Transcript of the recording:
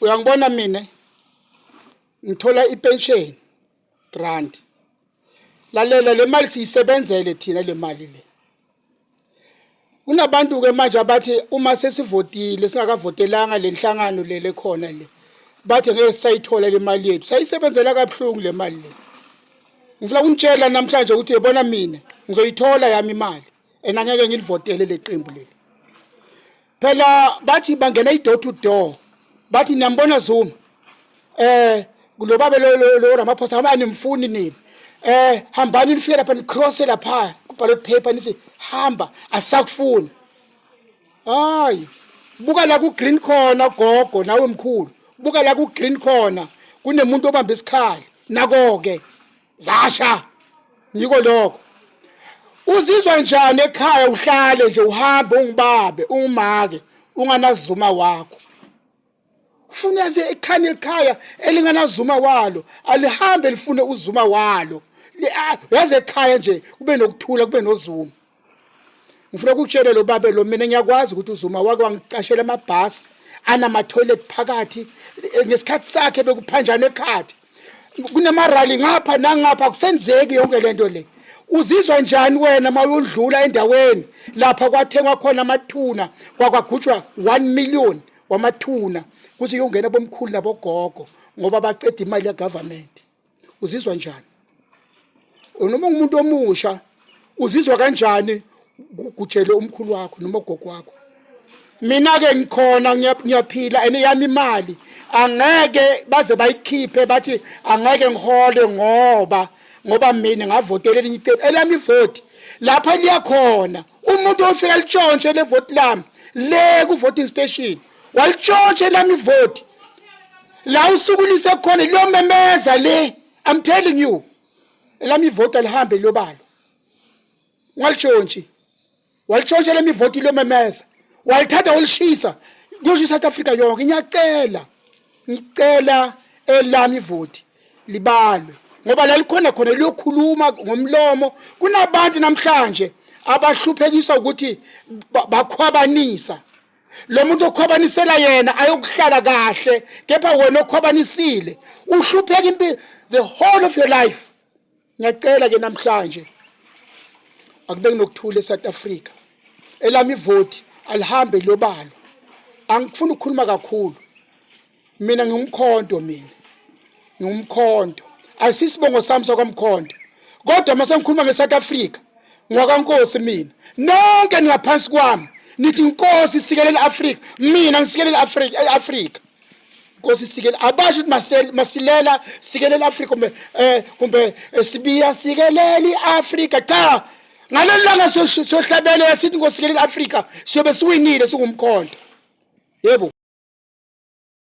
Uyangibona mina ngithola ipension grant. Lalela, le mali siyisebenzele thina, le mali le. Kunabantu ke manje abathi uma sesivotile, singakavotelanga le nhlangano le lekhona le, bathi ngeke sisayithola le mali yethu. Sayisebenzela kabuhlungu le mali le. Ngifuna ukunitshela namhlanje ukuthi yebona, mina ngizoyithola yami imali and angeke ngilivotele leqembu leli. Phela bathi bangena i-door to door, bathi niyambona Zuma, lo babe lo Ramaphosa, hamba, animfuni nini, hambani nifike lapha, nicrosse lapha ku-ballot paper, nithi hamba, asisakufuni. Hayi, buka la ku-green khona, gogo nawe mkhulu, buka la ku-green khona, kunemuntu obamba isikhali, nako-ke zasha. Yiko lokho. Uzizwa njani ekhaya uhlale nje, uhambe ungibabe ungumake, unganazuma wakho? Ufuna yazi ekhaya, elikhaya elinganazuma walo alihambe lifune uzuma walo. Yazi ekhaya nje kube nokuthula, kube nozuma. Ngifuna ukukutshela lo babe lo, mina ngiyakwazi ukuthi uZuma wake wangicashela amabhasi anama-toilet phakathi. Ngesikhathi sakhe bekuphanjana ekhathi, kunamarali ngapha nangapha, akusenzeki yonke lento le. Uzizwa njani wena uma uyodlula endaweni lapha kwathengwa khona amathuna, kwakwagujwa 1 million wamathuna kuze kuyongena bomkhulu nabogogo ngoba baceda imali ya-government? Uzizwa njani noma ungumuntu omusha? Uzizwa kanjani kugujele umkhulu wakho noma ugogo wakho? Mina-ke ngikhona, ngiyaphila and yami imali angeke baze bayikhiphe, bathi angeke ngihole ngoba mina ngavotela elinye iqembu. Elami ivoti lapha liyakhona, umuntu ofika litshontshe le voti lami le ku-voting station, walitshontshe lami ivoti la usuku lisekhona, liyomemeza le. I'm telling you, elami ivoti alihambe liyobalo. Ungalishontshi. Walitshontsha lami ivoti, liyomemeza. Walithatha walishisa, kuyosho i-South Africa yonke. Ngiyacela, ngicela elami ivoti libalwe ngoba la likhona khona liyokhuluma ngomlomo. Kunabantu namhlanje abahluphekiswa ukuthi bakhwabanisa lo muntu okhwabanisela yena ayokuhlala kahle, kepha wena okhwabanisile uhlupheka impilo the whole of your life. Ngiyacela ke namhlanje, akube kunokuthula eSouth Africa. Elami ivoti alihambe liyobalwa. Angifuni ukukhuluma kakhulu. Mina ngingumkhonto, mina ngingumkhonto, ayisisibongo sami sakwamkhonto, kodwa mase ngikhuluma ngeSouth Africa, ngwakankosi mina, nonke ningaphansi kwami. Nithi inkosi isikelela Afrika, mina ngisikelela Afrika. eAfrika Nkosi sikele, abasho ukuthi masilela sikelela Afrika kumbe sibiya sikelela iAfrika. Cha, ngaleli langa siyohlabelela sithi Nkosi sikelela Afrika, siyobe siwinile singumkhonto, yebo.